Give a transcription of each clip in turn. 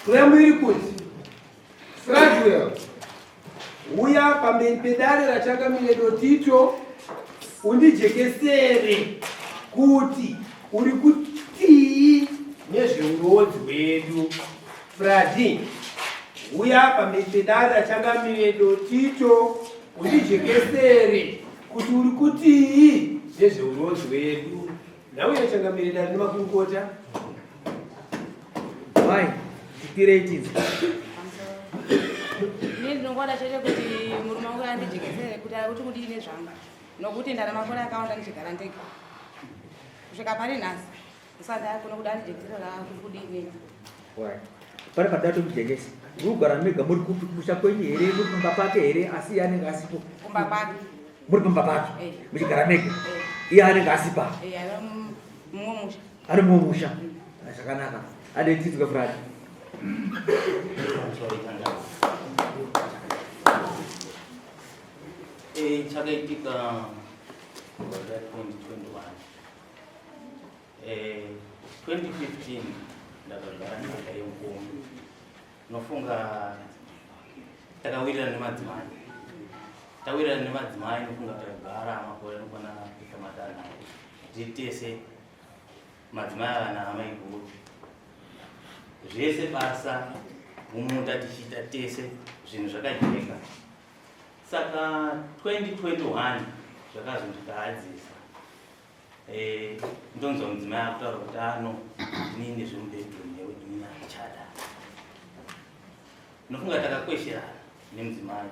Claim iri kuti Fradwell uya pamberi pedare raChangamire Dotito undijekesere kuti uri kutii nezveurodzi hwedu. Fradi uya pamberi pedare raChangamire Dotito undijekesere kuti uri kutii nezveurodzi hwedu. Nhau yaChangamire dare nemakurukota. Why? Tipirei tinzwe. Ini ndinongoda chete kuti murume wangu andijekesere kuti ari kuti kudii nezvangu nokuti ndana makore akawanda ndichigara ndega kusvika pari nhasi ndisati akuna kuda andijekesere kuti kudii neni. Why? Pane padada tokujekesa. Muri kugara mega muri kupi kumusha kwenyu here muri pamba pake here asi iye anenge asipo. Kumba kwake. Muri pamba pake. Eh. Muchigara mega. Eh. Iye anenge asipa. Eh, ari mumwe musha. Ari mumwe musha. Zvakanaka. Ade tidzwe Fred. Eh, chakaitika gore ra 2021 eh, 2015 ndakagara nhaka yemukombe nofunga takawirirana nemadzimai tawirirana nemadzimai nofunga takagara makore anokwana kuita matanhatu tiri tese madzimai ava naamaiguru zvese basa mumunda tichiita tese zvinhu zvakajeka saka 2021 zvakazondikahadzisa eh, ndonzwa mudzimai akutaura kuti ano inini zvemubedroom newe inini handichada nofunga takakwesherana nemudzimai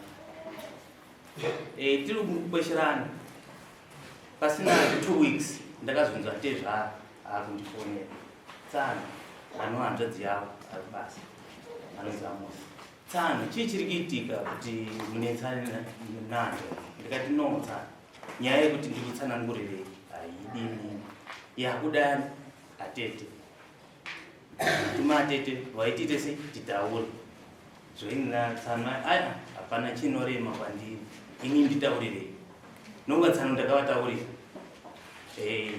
eh, tiri kukwesherana Pasina 2 weeks ndakazonzwa tezvara akundifonera. Tsano ano hanzvadzi yavo ari kubasa anonzi Amos. Tsano chii chiri kuitika kuti munetsane nahanzvadzi? Ndikati no tsano, nyaya yekuti ndikutsanangurirei haidi inini. Yakudani atete. Tuma atete waitiite sei titaure. Zvoinina tsano aya hapana chinorema kwandiri. Ini nditaurirei. Nonga tsano ndakavataurira. Eh,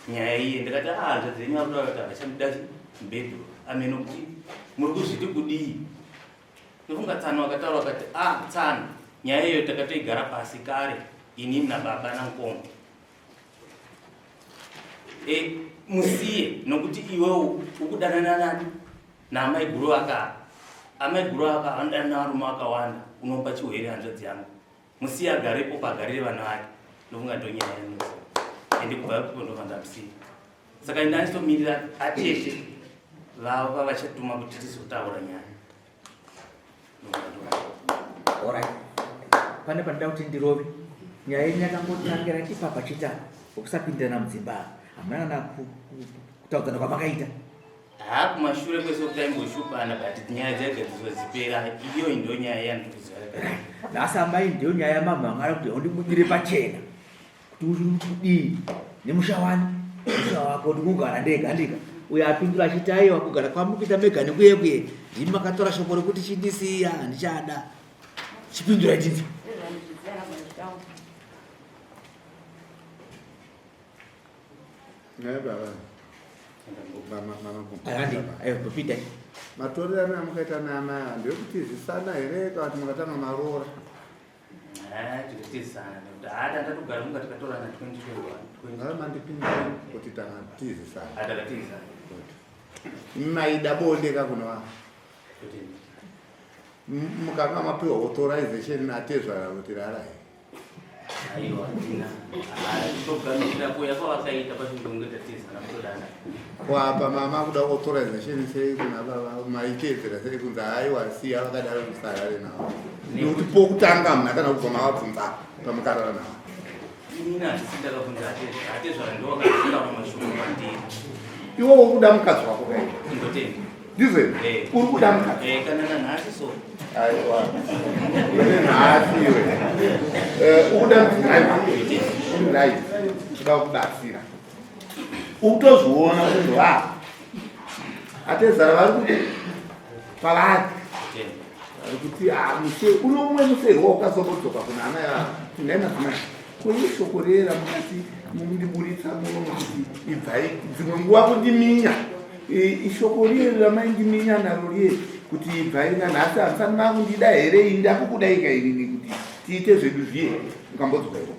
nyaya iye ndikati ah hanzvadzi yenyu akuda kuti havachandida mubhedhu ameno kuti muri kuzviti kudii ndofunga tsano akataura akati ah tsano nyaya iyoyo takatoigara pasi kare inini nababa nankongo e, musiye nokuti iwewo ukudanana nani naamaiguru aka amaiguru aka anodanana navarume akawanda unopa chiwere hanzvadzi yangu musiye agarepo pagarire vana vake ndofunga ndonyaya yanetsa ende kubva ipapo ndobva ndamusiya saka ini ndanditomirira atete vavo vavachatuma kuti tizotaura nyaya Alright. Pane pandida kuti ndirove nyaya yenyu yakangotangira ipapa chita okusapindirana mudzimba hamuna kana kutaudzana kwamakaita haa kumashure kwese kuti aimboshupana but nyaya dzaigadziswa dzipera iyoyi ndo nyaya yandikuziva nhasi amai ndiyo nyaya yamamhangara kuti undibudire pachena kuti uri kudii nemusha wani musha wako ndikugara ndega ndika uyo apindura achiti aiwa kugara kwamukuita mega nekuye kuye ndimi makatora shoko rekuti chindisiya handichada chipindura chinzi Matorerano amukaita naamai ava ndeyekutizisana here kana kuti makatanga maroora? Tikatizisana nekuti haa tanga togara kunga tikatorana 2021. Mandipindura kuti takatizisana. Takatizisana. Maida bonde ka kuno vanhu. Mukanga mapiwa authorization natezvara kuti rarai. Aiwa handina. Togamuchira kuuya kwavakaita pachindonge tatizana kutodana. Kwapa mama kuda authorization sei kuna baba maiteedzera sei kunzi haiwa siya vakadaro musarare navo. Nekuti pokutanga hamuna kana kubva mavabvunza pamukarara navo. Inini handisi ndakabvunza atezvara. Atezvara ndiwo vakataura mashoko kwandiri. Iwe wokuda mukadzi wako kai. Ndotenda. Ndizvo here? Eh. Uri kuda mukadzi. Eh, kana nanhasi so. Aiwa. Iwe nhasi iwe. Eh, ukuda mudzimai wako. Right. Kuda kubatsira. Ukutozviona kuti va. Atezara vari kuti pavari. Vari kuti ah muse unomwe muserwa ukazombodzoka kuna ana ya kuna madzimai. Ko iye shoko rera mukati mundiburitsa muno muchiti ibvai dzimwe nguva kundiminya. Ishoko riye ramaindiminya naro riye. Kuti ibvai nanhasi hamusati makundida here ini ndakukudaika inini kuti tiite zvedu zviye ukambodzoka iko.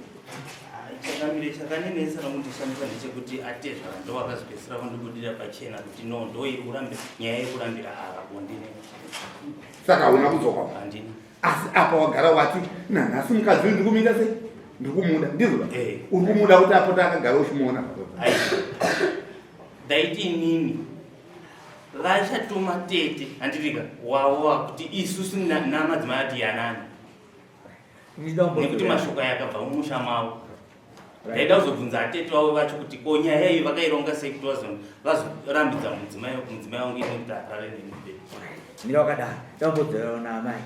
Chakamire chakandinetsa nokundishamisa ndechekuti atezvara ndo vakazopedzisira kundibudira pachena kuti no ndo iri kurambi nyaya yekurambira ava bonde ne Saka hauna kudzoka. Handina. Asi apa wagara wati nanhasi mukadzi uyu ndikumuita sei? Ndikumuda ndizvo? Eh. Uri kumuda kuti apote akagara uchimuona. Aiwa. Ndaiti inini vachatuma tete handitika wavo kuti isusu namadzimai ati yanani nekuti mashoko aya akabva mumusha mavo ndaida kuzobvunza atete vavo vacho kuti ko nyaya iyi vakaironga sei kuti vazorambidza mudzimai wangu ini kuti arare neni mira wakadaro ndambodzorera naamai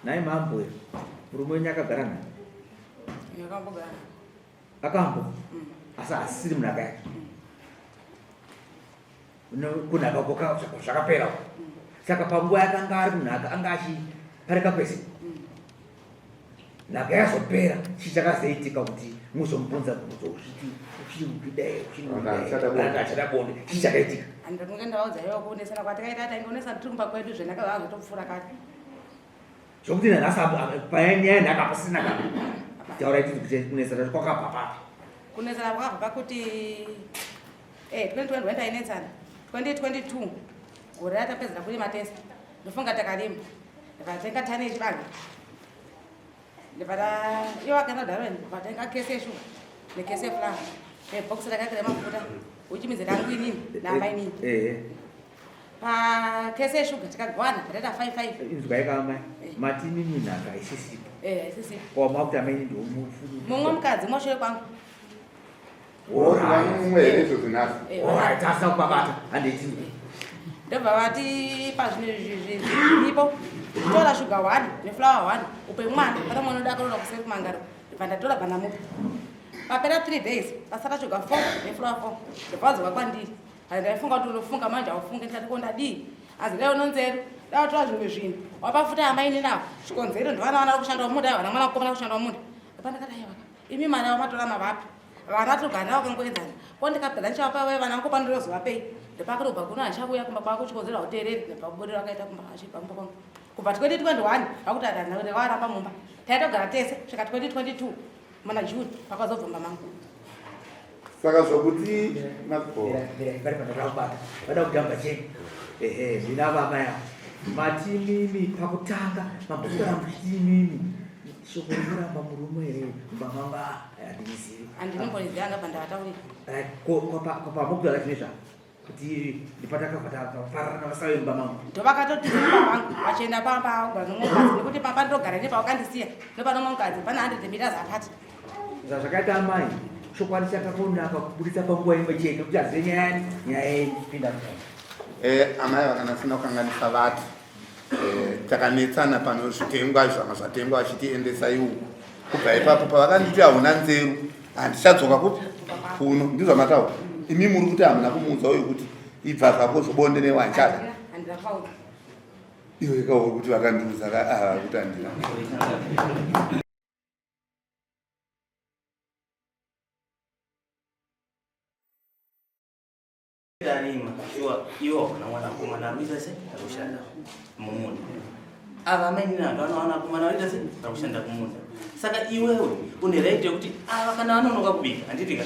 nhai mambo murume wenyu akagara naye akambo asi asisiri munhaka yake Kunhaka uko zvakapera uko. Saka panguva yakanga ari kunhaka anga achiparika kwese. Nhaka yazopera chii chakazoitika kuti muzomubvunza bvunzo uchiti uchiri kudai uchiri kudai achada bonde chii chakaitika? Andinge ndaudza iwe kuonesana kwatakaita taingonesana tiri kumba kwedu zvenhaka zvazotopfuura kare. Zvokuti nanhasi panyaya nhaka pasina kana taura ititi kuti kunesana kwakabva papi? Kunesana kwakabva pakuti Eh, 2021 tainetsana. 2022 gore ratapedzera kurima tese. Ndofunga takarima. Ndikatenga tani yechibage. Ndibata iwo akaenda Darwin, ndikatenga kese yeshuga nekese yeflour. Nebox rakaita remafuta. Which means rangu inini naamai inini. Eh. Pakese yeshuga tikagwana taita 55. Inzwai ka amai. Mati inini nhaka isisipo. Eh, isisipo. Kwa makuti amai ndiwo mufu. Mumwe mukadzi mwashure kwangu. Ndobva vati pazvinhu zviripo tora shuga one neflower one upe mwana pana mwana uda akaroora kuseri kumangaro ndibva ndatora bva ndamupa papera three days pasara shuga four neflower four ndobva vadzoka kwandiri Hai ndaifunga kuti unofunga manje haufunge ndikati ko ndadii asi dai unonzero dai watora zvimwe zvinhu wapa futi amaini navo chikonzero ndivana vana vari kushanda mumunda vana mwana mukomana kushanda mumunda apa ndakati aiwa imi mari yavo matora mavapi vana togara navo kangoenzana ko ndikapedza ndichavapa vai vana vangu pandinozovapei ndopakutobva kuno handichakuuya kumba kwako chikonzero hauteereri ndobva kuburira vakaita kumba achibva kumba kwangu kubva 2021 vakuti adandawaramba mumba taitogara tese svika 2022 muna June pakazobva mangu saka zvokuti vari pandakabata vada kutamba cheni ehe ndina vama ya mati mimi pakutanga mamboswera muchiti mimi shoko rinoramba murume here mumba manga handizivi andinomboriziva ndabva ndavataurira pamokutaura chine zvavo kuti ndipatakabva tafarana vasave mumba mangu ndovakatotiza mumba mangu vachienda pamba kugara nomumwe mukadzi nekuti pamba ndogara ne pawakandisiya nopano mukadzi pana 100 meters apart Zvazvakaita amai chokwadi chakakonaka kuburitsa panguva imwe chete kuti azive nyaya nyaya yenyu pinda eh, amai vakanasina kukanganisa vati eh, takanetsana pano zvitengwa zvanga zvatengwa vachitiendesai uku kubva ipapo pavakanditi hauna nzeru handichadzoka kupi kuno ndizvamataura imi muri kuti hamuna kumuudza uyu kuti ibva zvako zvobonde newanchada iwe kauri kuti vakandiudza ava kuti handina Darima, shuwa iwo hakuna mwanakomana anoita se arikushanda mumunda. Ava amainini handu vana vanakomana vanoita se varikushanda kumunda. Saka iwewe une right yekuti ava kana vanonoka kubika, handiti ka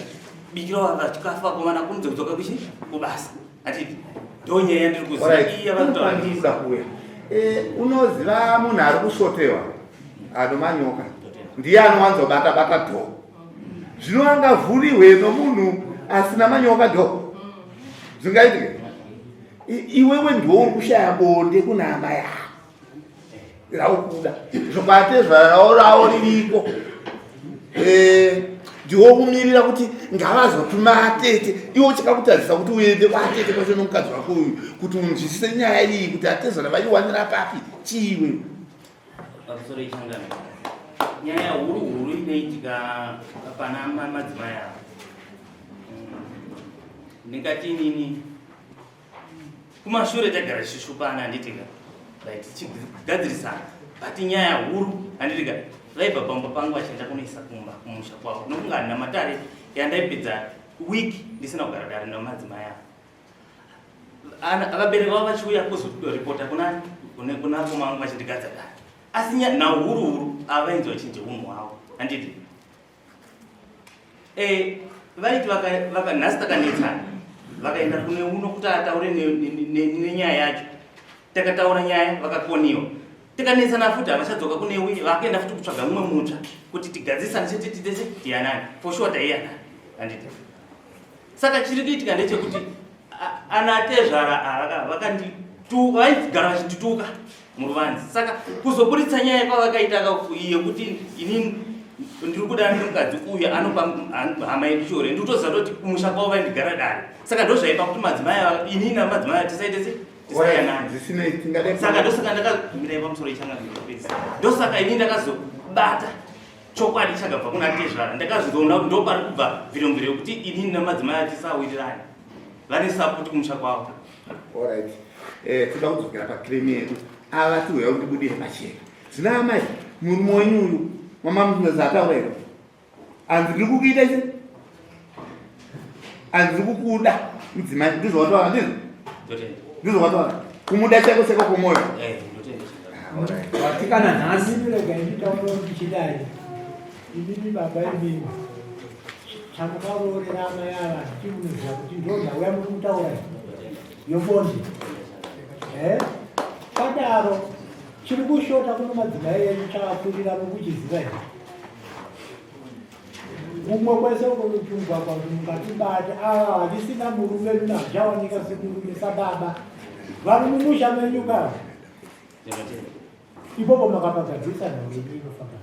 bikira vava chikafu vakomana kunze kudzoka kuchi kubasa. Handiti ndo nyaya yandiri kuziva iyi yavari kutaura. Kuuya. Eh, unoziva munhu ari kusvotewa anomanyoka ndiye anowanzobata bata dhoo zvino angavhurihwe nomunhu asina manyoka dho zvingaitike iwewe ndiwo uri kushaya bonde kuna amai avo raukuda zvokwatezvarao ravo ririko eh, ndiwo kumirira kuti ngavazotuma atete iwe uchikakutadzisa kuti uende kwaatete kwacho nomukadzi wako uyu kuti unzwisise nyaya iyi kuti atezvara vaiwanira papi chiiwe Pamusoro ichangamira. Nyaya huru huru inoitika pana madzimai ava. Ndingati inini kumashure tagara tichishupana handitika right tichigadzirisana but nyaya huru handitika vaibva pamba pangu vachienda kunoisa kumba kumusha kwavo nokunga handina matare yandaipedza week ndisina kugara dare namadzimai ava vabereki vavo vachiuya kuzoripota kunani kune kuna akoma vangu vachindigadza dare asi nhau huru huru avainzi vachinje unhu hwavo handiti eh, vaiti nhasi takanetsana vakaenda kune uno kuti ataure nenyaya yacho takataura nyaya vakakoniwa tikanetsana futi havachadzoka kune uye vakaenda futi kutsvaga mumwe mutsva kuti tigadzisane chete titese tiyanani for sure taiyanani handiti saka chiri kuitika ndechekuti ana tezvara ava vakanditu vaigara vachindituka muruvanzi saka kuzoburitsa nyaya kwavakaita yekuti ini ndiri kuda nemukadzi uyu anopa hama yedu chiore ndikutoziva toti kumusha kwavo vaindigara dare saka ndozvaipa kuti madzimai ava inini namadzimai tisaite se tisayanani saka ndosaka ndakamirai pamusoro ichangamipesa ndosaka ini ndakazobata chokwadi chakabva kuna tezvara ndakazviona kuti ndopari kubva bviromviro yekuti inini namadzimai atisawirirani vane sapoti kumusha kwavo Alright. Eh, toda kudzokera paclaim yedu. Ava tiuya kuti budire pachena. Zvino amai, murume wenyu uyu, mama munoziva ataura here? Hanzi ndiri kukuita ichi? Hanzi ndiri kukuda mudzimai, ndizvo wataura ndizvo? Ndotenda. Ndizvo wataura. Kumuda chako chako kwomwoyo. Eh, ndotenda. Alright. Vatikana nhasi Ini rega nditaura ndichidai. Imimi baba imimi. Chamukaroorera amai ava ndimunoziva kuti ndonhau yamuri kutaura yebonde. Eh? Padaro chiri kushota kuno madzimai enyu chakakurira mukuchiziva here? Kumwe kwese uko kuchungwa kwati mukatibata ava hachisina murume luno hachawanika semurume sababa vari mumusha menyu kava ipopo makapagadzirisa nhau yenyu inofamba.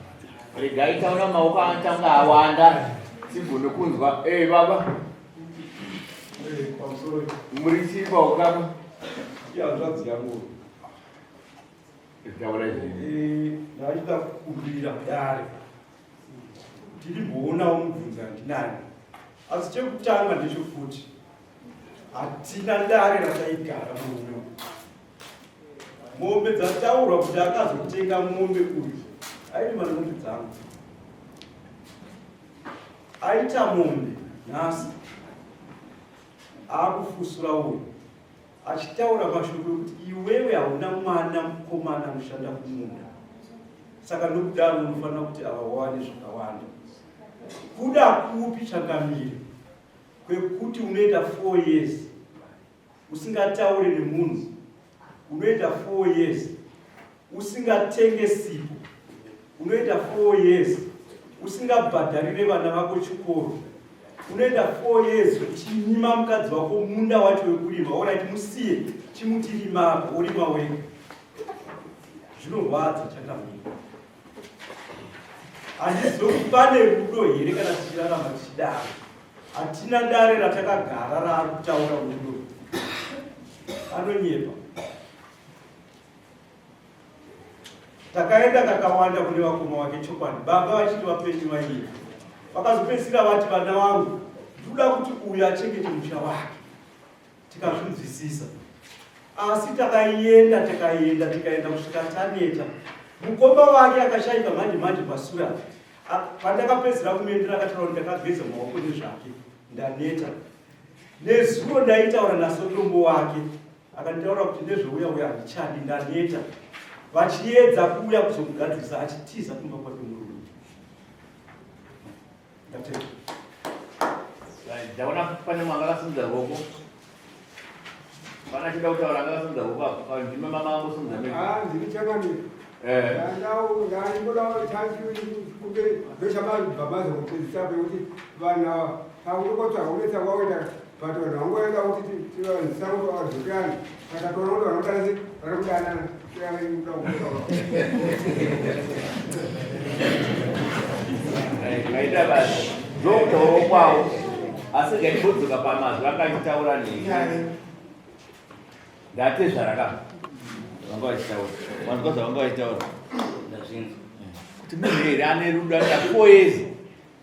Regai taona maoko anotanga awanda tigone kunzwa. Hey, baba muri chii paukama? Ihanzvadzi yangu. Taura izvi. Ndaida kukumbira dare ndirimboonawo mubvunzo handinayo, asi chekutanga ndechekuti hatina dare rataigara murume. Mombe dzataurwa kuti akazotenga mombe uyu airima nemombe dzangu, aita mombe nhasi akufusura uyu achitaura mashoko ekuti iwewe hauna mwana mukomana anoshanda kumunda, saka nokudaro unofanira kuti ava wawane zvakawanda. Kuda kupi changamire kwekuti unoita 4 years usingataure nemunhu, unoita 4 years usingatenge sipo, unoita 4 years usingabhadharire vana vako chikoro, unoita 4 years uchinyima mukadzi wako munda wacho wekurima? Alright, musiye, chimuti rima apa, worima wega. Zvinorwadza changamire. Handizivi kuti pane rudo here kana tichirarama tichidaro. Hatina dare ratakagara raari kutaura rudo, anonyepa. Takaenda kakawanda kune vakoma wake, chokwadi baba vachiti vapenyu vaiye, vakazopedzisira vati vana vangu ndikuda kuti uyu achengete musha wake, tikazvinzwisisa. Asi takaenda takaenda tikaenda kusvika taneta. Mukoma wake akashaika manje manje pasure apa. Pandakapedzera kumuendera akataura kuti ndakageza maoko nezvake, ndaneta. Nezuro ndaitaura nasotombo wake, akanditaura kuti nezveuya uya handichadi, ndaneta. Vachiedza kuuya kuzomugadzirisa, achitiza kumba kwake murume. Ndatenda. Ndaona pane mwanga akasimudza ruoko. Pana chida kutaura anga akasimudza ruoko apa. Ndime mama angosimudza mega. Ah, ndiri chakanaka. Ndaingodawo chanzi kunge ndochamabva mazokupedzisa pekuti vanhu ava pakutokotsvaga kunetsa kwakuita, but vanhu vangoenda kuti tivanzisa kuti vadzokirana, saka toona kuti vanodana se vari kudanana. Vaita basa ndokutaurawo kwavo, asi ngatimbodzoka pamazwi anga achitaura nei ndatezvara ka vanga vachitaura. Wanzwa zvavanga vachitaura? Ndazvinzwa. Kuti munhu here ane rudo anoita 4 years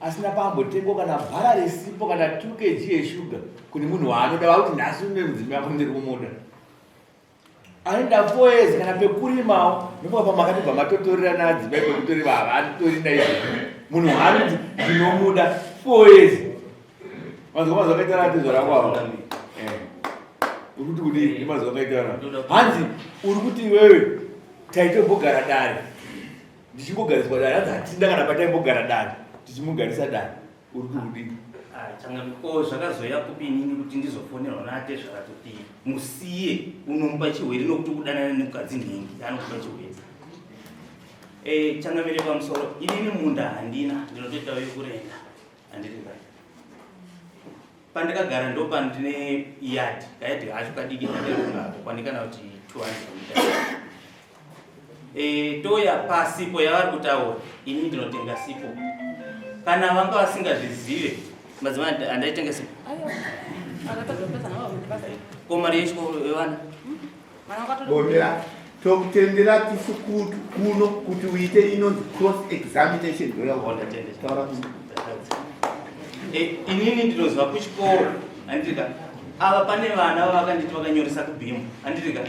asina paambotengwa kana bhara resipo kana 2 kg yeshuga kune munhu waanoda, vakuti nhasi une mudzimai wako ndiri kumuda, anoenda 4 years kana pekurimawo nokuva pamakatobva matotorera naadzimai pekutorima havatori naizvo munhu waanoti ndinomuda 4 years. Wanzwa mazwi akaita natezvara kwavo? Uri Uri kuti kudii nemazuva akaita ana? Hanzi uri kuti iwewe taitombogara dare ndichingogariswa dare hanzi hatina kana pataimbogara dare tichimugarisa dare uri kuti kudii? Ah, changamire ko zvakazoya kupi inini kuti ndizofonerwa naatezvara kuti musiye unomupa chihwere nokuti kudanana nemukadzi nhingi anokupa chihwere Eh, changamire pamusoro inini munda handina ndinotoita wekurenda handiti kai pandakagara ndopandine yard kayadhi kacho kadiki ndakaronga kwani kana kuti 200 meters e, toya pasipo yavari kutaura ini ndinotenga sipo kana vanga vasingazvizive madzimai andaitenga sipo ko mari yechikoro yevana Bomera tokutendera tisu kuno kuti uite inonzi cross examination ndoyautaura eh, inini ndinoziva kuchikoro handitika ava pane vana vavakanditi vakanyoresa kubhimu handitika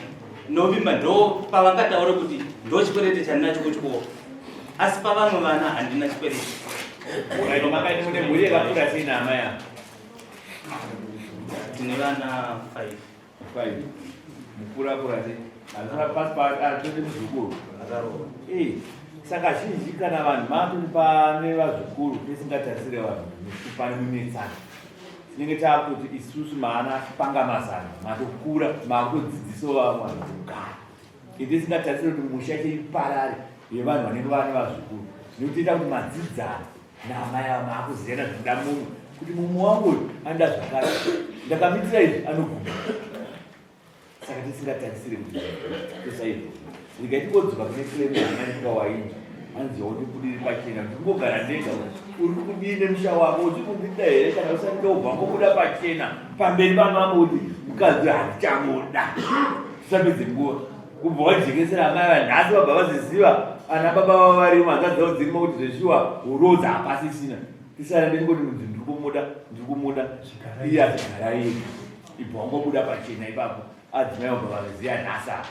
novimba ndo pavangataure kuti ndo chikwerete chandinacho kuchikoro asi pavamwe vana handina chikwerete mhuri yakakura sei naamai ava tine vana 5 5 mukuru akura sei anora pasi paatoti muzukuru akaroora eh saka zhinji kana vanhu matori pane vazukuru tisingatarisire vanhu pane munetsana tinenge taakutoti isusu maana panga mazano matokura maakutodzidzisawo vamwe vanhu kugara itisingatarisire kuti musha cheiparare yevanhu vanenge vane vazukuru nekuti ita kuti madzidzana naamai ava maakuziyana zvinoda mumwe kuti mumwe wangu uyu anoda zvakati ndakamitira izvi anoguma saka tisingatarisire kuti tosaizvo rega tingodzoka kune claim yamai wainzwa hanzi waundibudiri pachena kuti kungogara ndega uri kudii nemusha wako uchikundida here kana usati ndobva ngobuda pachena pamberi pamambo kuti mukadzi handichamuda tisapedze nguva kubva wajekesera amai vanhasi vabva vaziziva ana baba vavo varimo hanzvadzi dzavo dzirimo kuti zveshuwa urodza hapasisina tisarambe tingoti munzi ndiri kumuda ndiri kumuda iye achigara ega ibva wangobuda pachena ipapo adzimai vabva vaziva nhasi apa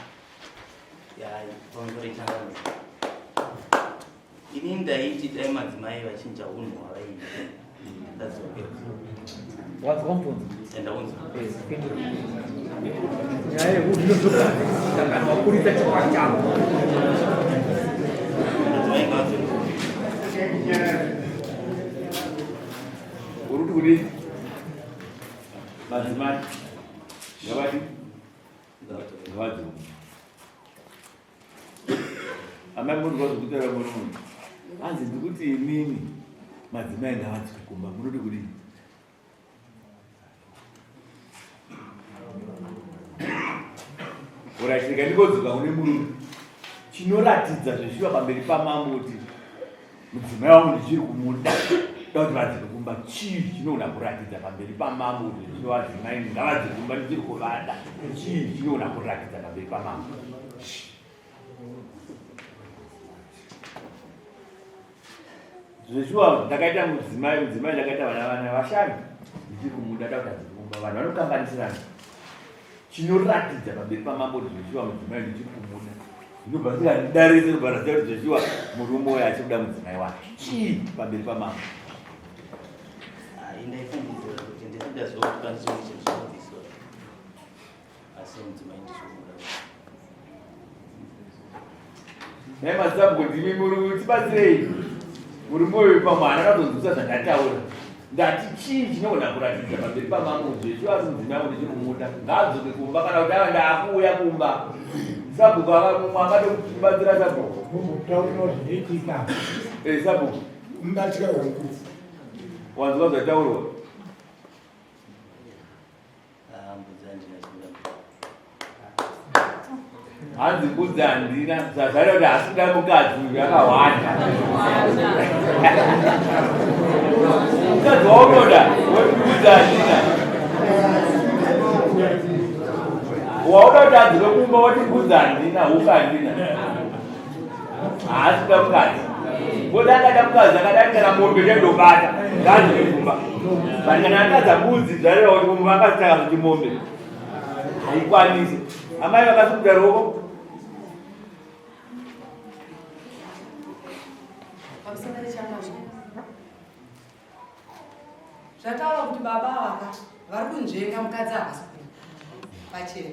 Ini ndaiti dai madzimai vachinja unhu hwavaiita. Ndadzokera. Wanzwa mubvunzo? Ndaunzwa. Nyaya yekuti inozogadzisika kana waburitsa chokwadi chako. Madzimai ngavadzoke. Uri kuti kudii? Madzimai ngavadi ngavadzoke. Amai munhu vazokutaura muno munhu. Hanzi ndikuti imimi madzimai ngavadzoke kumba munoti kudii? Orait rega ndingodzoka kune murume. Chinoratidza zveshuwa pamberi pamambo kuti mudzimai wangu ndichiri kumuda da kuti vadzike kumba chii chinogona kuratidza pamberi pamambo kuti zvino vadzimai ngavadzike kumba ndichiri kuvada chii chinogona kuratidza pamberi pamambo zveshuwa ndakaita mudzimai mudzimai ndakaita vana vana vashanu ndichiri kumuda da kuti adzike kumba vanhu vanokanganisirana chinoratidza pamberi pamambo kuti zveshuwa mudzimai ndichiri kumuda ndinobva ndikadidarisa ndobva ndaziva kuti zveshuwa murume uyo achiri kuda mudzimai wake chii pamberi pamambo ndaifungidzira kuti ndisingazokwanisi kuita asi mudzimai ndichiri Nhai masabhuku ndimi muri tibatsirei. Murume uyu pamwe haana kazonzwisa zvandataura. Ndati chii chinogona kuratidza pamberi pamambo zveshuwa asi mudzimai wangu ndichiri kumuda. Ngaadzoke kumba kana kuti ava ndaakuuya kumba. Sabhuku ava mumwe akatokubatsira sabhuku. Mumbotaurirawo zvinoitika. Eh sabhuku. Mbatya wangu. Wanzwa zvataurwa. Hanzi mbudzi handina zvazvareva kuti haasi kuda mukadzi uyu akahwanda mukadzi waunoda woti mbudzi handina wauda kuti adzoke kumba woti mbudzi handina huku handina haasi kuda mukadzi ngoda akada mukadzi akadani kana mombe chaindobata ngaadzoke kumba but kana atadza mbudzi zvareva kuti kumba akazitaka kuti mombe haikwanisi amai vakasumuka ruoko Zvataura kuti baba ava vari kunzvenga mukadzi havasi kuda. pachena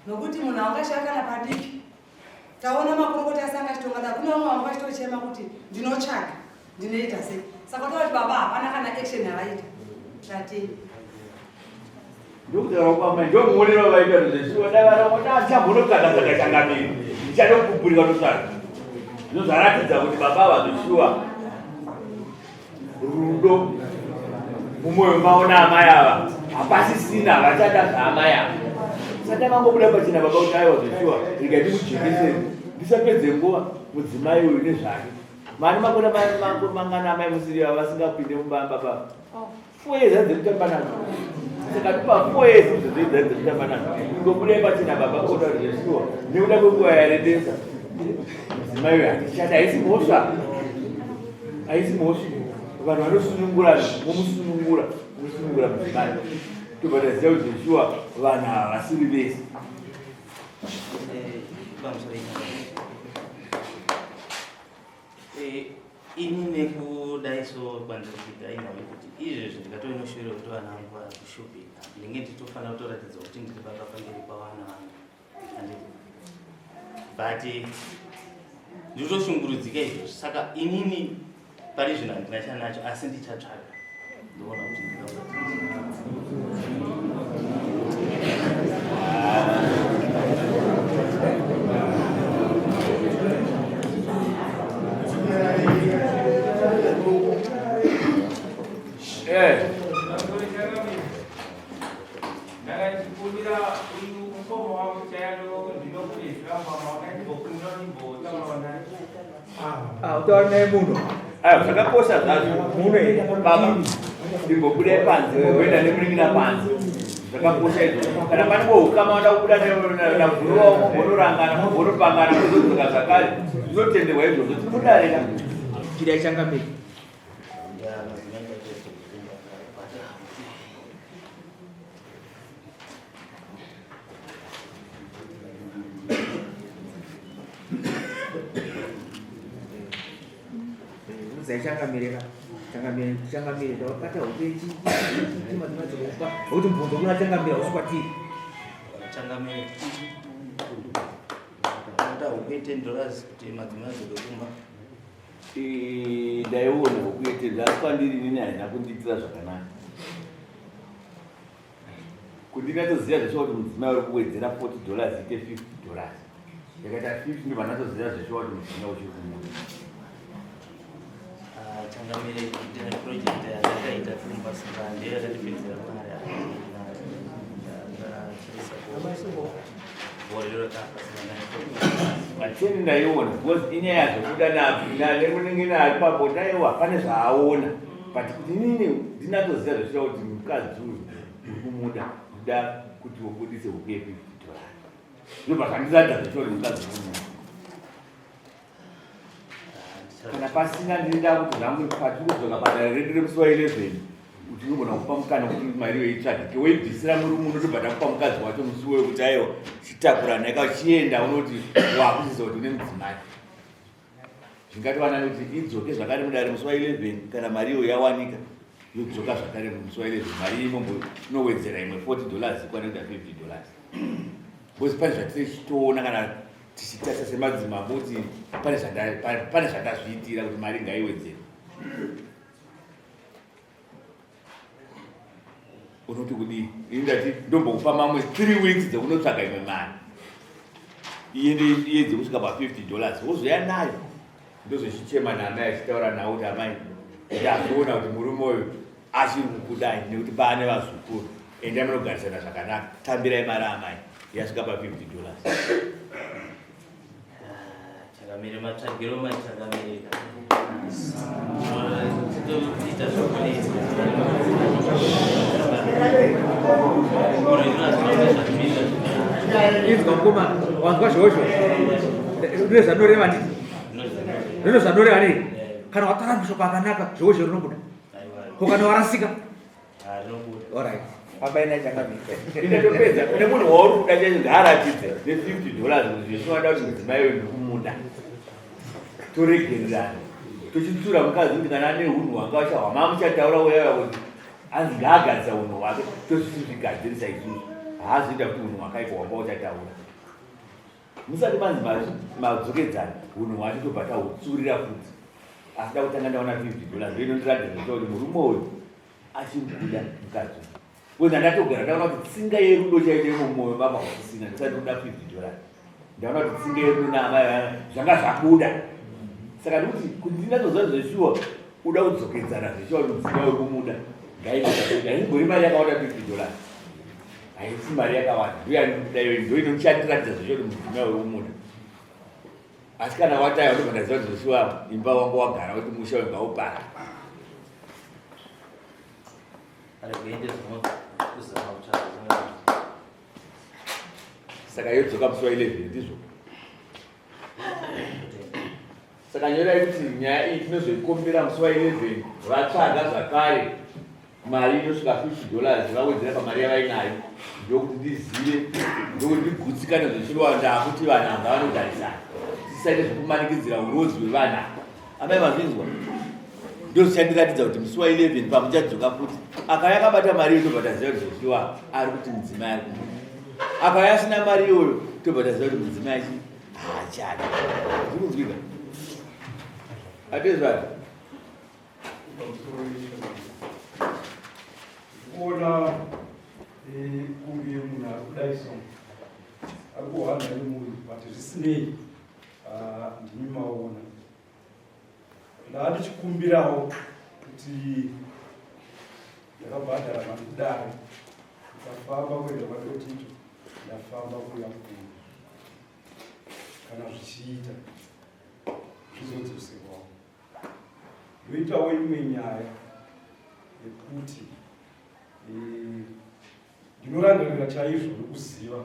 nokuti munhu aungashaya kana padiki taona makurukota ese anga achitonga da kune vamwe vanga vachitochema kuti ndinotsvaga ndinoita sei saka toa kuti baba hapana kana action yavaita tatei Ndokutaura kwamai ndomuonero vaita zveshuwa dai varaona achambonotsvaga tsvaga changamire ndichada kupupurika totsvaga zvino zvaratidza kuti baba ava zveshuwa rudo mumwoyo mavo naamai ava hapasisina havachada zvaamai ava saka vangobuda pachena baba kuti aiwa zveshuwa rega ndikujekeseni ndisapedze nguva mudzimai uyu nezvake mani makore mangana amai musiri ava vasingapinde mumba baba 4 years hanzi kutamba nazo saka tipa 4 years izvozvo hanzi kutamba nazo ingobudai pachena baba koda zveshuwa nekuda kwenguva yarebesa mudzimai uyu hatichada haisi mhosva haisi mhosva vanhu vanosunungurana momusunungura musunungura mudzimai tobva taziva kuti zveshuwa vanhu ava vasiri vese Ini nekudai so kwandiri kuita inhau yekuti izvezvi ndikatove neshuwiro yekuti vana vangu vari kushupika ndinge ndichitofanira kutoratidza kuti ndiri baba pamberi pavana vangu handiti but ndinotoshungurudzika izvozvi saka inini pari zvino handina chanacho asi ndichatsvaga ndoona kuti ndingakuratidza Ndakachikumbira uyu mukoma wangu chayalo ndinokuizwa mama wakandimbokumbira ndimbotaura naye. Ah, utaura naye muno. Ayo zvakakosha zvazvo muno here baba ndimbobuda panze mboenda nemunin'ina panze zvakakosha izvo kana pane voukama vada kubuda naguru wavo mombonorangana mombonopangana mozodzoka zvakare zvinotenderwa izvozvo tiri mudareka Chidai changamire. Udzai changamire ka. Changamire, changamire ndakabata hope chi chi madzimai dzokupa. Nokuti mubvunzo kuna changamire hausi kwatiri. Changamire. Ndakabata hope 10 dollars kuti madzimai adzoke kumba. Ndaiona huku yetenda asi kwandiri inini haina kundiitira zvakanaka. Kuti ndinatsoziva zveshuwa kuti mudzimai uri kuwedzera 40 dollars ite 50 dollars. Yakaita 50 ndobva ndatsoziva zveshuwa kuti mudzimai uchiri kumuda. Ah, changamire ndine project yandakaita kumba saka ndiyo yakandipedzera mari Mateni ndaiona because inyaya zvekuda nemunin'ina ari pabonde aiwa pane zvaaona but kuti inini ndinatoziva zveshuwa kuti mukadzi uyu uri kumuda kuda kuti ubudise huku ye 50 dollars ndobva zvandiratidza zveshuwa kuti mukadzi uri kumuda kana pasina ndinoda kuti zvangu patiri kudzoka padare redu remusi wa 11 kuti unogona kupa mukana kuti mari iyoyo itsvagike woibvisira murume unotobva takupa mukadzi wacho musi uwoyo kuti aiwa chitakurana ika uchienda unoti wakuziza kuti une mudzimai zvingatowanani kuti idzoke zvakare mudare musi wa 11 kana mari iyoyo yawanika yodzoka zvakare musi wa 11 mari imombo inowedzera imwe 40 dollars ikwane kuita 50 dollars because pane zvatinochitoona kana tichitarisa semadzimambo kuti pane zvandazviitira kuti mari ngaiwedzere unoti kudii ini ndati ndombokupa mamwe 3 weeks dzekunotsvaga imwe mari iyende iyedze kusvika pa50 dollars wozoya nayo ndozvichichema naamai achitaura nawo kuti amai ndazviona kuti murume uyu achiri kukudai nekuti paane vazukuru endai munogarisana zvakanaka tambirai mari amai yasvika pa 50 dollars Changamire matsvagiro machangamire. Ita zvokunetsa. Inzwa mukoma, wanzwa zvozvo. Rine zvanoreva nditi. Rine zvanoreva nei? Kana wataura mashoko akanaka, zvozvo rinobuda. Ko kana warasika? Alright. Fambai naye changamire. Inatopedza kune munhu wauri kuda chacho ngaaratidze ne 50 dollars kuti zveshuwa da kuti mudzimai uyu ndikumuda. Toregererana. Tochitsura mukadzi kuti kana ane hunhu hwanga uchahwa mamuchataura uya kuti anzi ngaagadzisa hunhu hwake tosvigadzirisa isusu. Haazoita kuti unhu hwakaipa hwanga uchataura. Musati manzi madzokedzana unhu hwacho tobva tahutsurira futi. Asi ndakutanga ndaona 50 dollars ndoinondiratidza kuti murume uyu achiri kuda mukadzi uyu. Because ndatogara ndaona kuti tsinga yerudo chaiyo chaiyo mumwoyo mama usisina ndisati ndoda 50 dollars. Ndaona kuti tsinga yerudo naamai vana zvanga zvabuda. Saka ndikuti kuti ndinatsoziva zveshuwa uda kudzokedzana zveshuwa kuti mudzimai uri kumuda ngaiita haisimbori mari yakawanda 50 dollars. Haisi mari yakawanda ndoyandikuda iyoyo ndoinondichatiratidza zveshuwa kuti mudzimai uri kumuda. Asi kana wataya unobva ndaziva kuti zveshuwa imba wanga wagara kuti musha wemba upara. Saka yodzoka musi wa 11 ndizvo. Saka nyorai kuti nyaya iyi tinozoikumbira musi wa 11 vatsvaga zvakare mari inosvika 50 dollars vawedzera pamari yavainayo ndokuti ndizive ndokuti ndigutsikane zvechirwa ndakuti vanhu anga vanogarisana tisaite zvekumanikidzira urozi hwevanhu ava amai mazvinzwa ndozvichandiratidza kuti musi wa 11 pamuchadzoka futi akauya akabata mari iyo tobva taziva kuti zvoshiwa ari kuti mudzimai ari kumuda akauya asina mari iyoyo tobva taziva kuti mudzimai achi haachada zviri kunzwika atezvati Kuona eh, kunge munhu ari kudai so ari kuhwanda nemunhu but zvisinei ah, ndimi maona ndaa ndichikumbirawo kuti ndakabhadhara mari kudare ndikafamba kuenda kwadotito ndafamba kuuya kuno kana zvichiita zvizodzoserwawo Ndoitawo imwe nyaya yekuti eh, ndinorangarira chaizvo nokuziva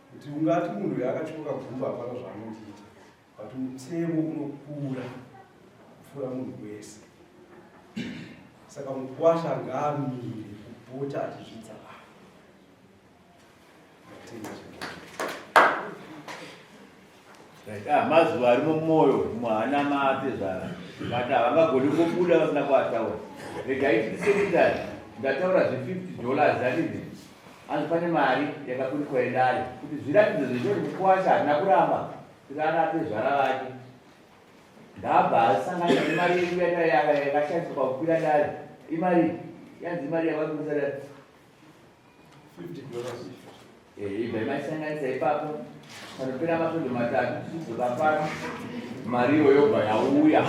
kuti ungati munhu uyo akatyoka gumbo hapana zvaanondiita but mutemo unokura kupfuura munhu wese saka mukwasha ngaamire kupota achizvidza vanhu. Ah, mazuva ari mumwoyo muhana maatezvara but havangagoni kubuda vasina kuataura regai tisekretary ndataura zve50 dollars handiti hanzi pane mari yakakunikwa yedare kuti zviratidze zvechoti mukuwasha hatina kuramba kuti ana atezvara vake ndabva asangana nemari yedu yakashandiswa pakukwira dare imari yanzi imari yavakukwisa dare Eh, ibva maisanganisa ipapo panopera masvondo matatu tichidzoka pano mari iyoyo yobva yauya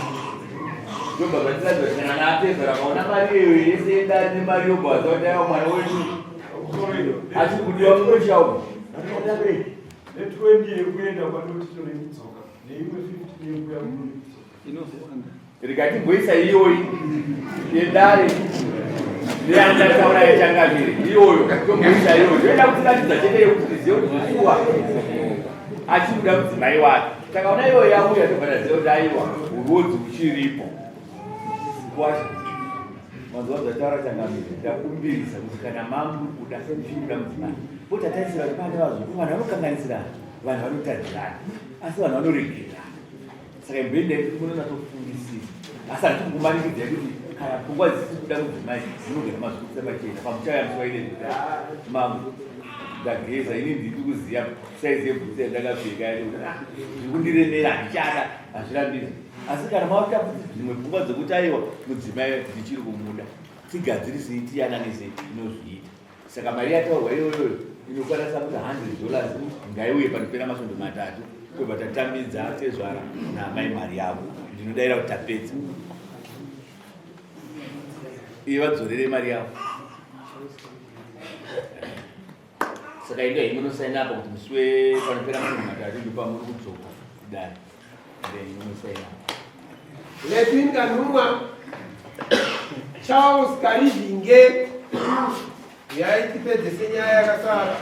yobva zvatiratidza kuti kana naapedza rakaona mari iyoyo yese yedare nemari yobva vaziva kuti aiwa mwana wedu achiri kudiwa mumusha umu ne20 yekuenda kwadotito nekudzoka neimwe 15 yekuya kuno nekudzoka Rikatimboisa iyoyi yedare neyandataura yechangamire iyoyo tomboisa iyoyo toenda kutiratidza chete yekuti tizive kuti zveshuwa achikuda mudzimai wake takaona iyoyo yauya tobva taziva kuti aiwa urwodzi huchiripo kwasha mazuva zvataura changamire ndakumbirisa kuti kana mamuri kuda muchikuda mudzimai potatarisira kuti pane vazukuru vanhu vanokanganisirana vanhu vanotadzirana asi vanhu vanoregererana Saka imboendai kuti munonatsofungisisa asi handiti kukumanikidzai kuti kana pfungwa dzisiri kuda mudzimai dzinogara mazvikuisa pachena pamuchaya musi waile kuti ah, mambo ndageza ini ndiri kuziva saizi yebhutsu yandakapfeka yacho kuti ah, zviri kundiremera handichada hazvirambidzwi asi kana makuita futi dzimwe pfungwa dzekuti aiwa mudzimai ndichiri kumuda tigadzirisei tiyananisei tinozviita Saka mari yataurwa iyoyo inokwanisa kuti 100 dollars ngaiuye panopera masvondo matatu tobva tatambidza tezvara naamai mari yavo. Ndinodaira kuti tapedza. Iye vadzorere mari yavo. Saka inga imi munosaina apa kuti musi wepanopera masvondo matatu ndopamuri kudzoka kudare. Then munosaina apa. Lepinda Numa Charles Karivinge yaitipedzese nyaya yakasara.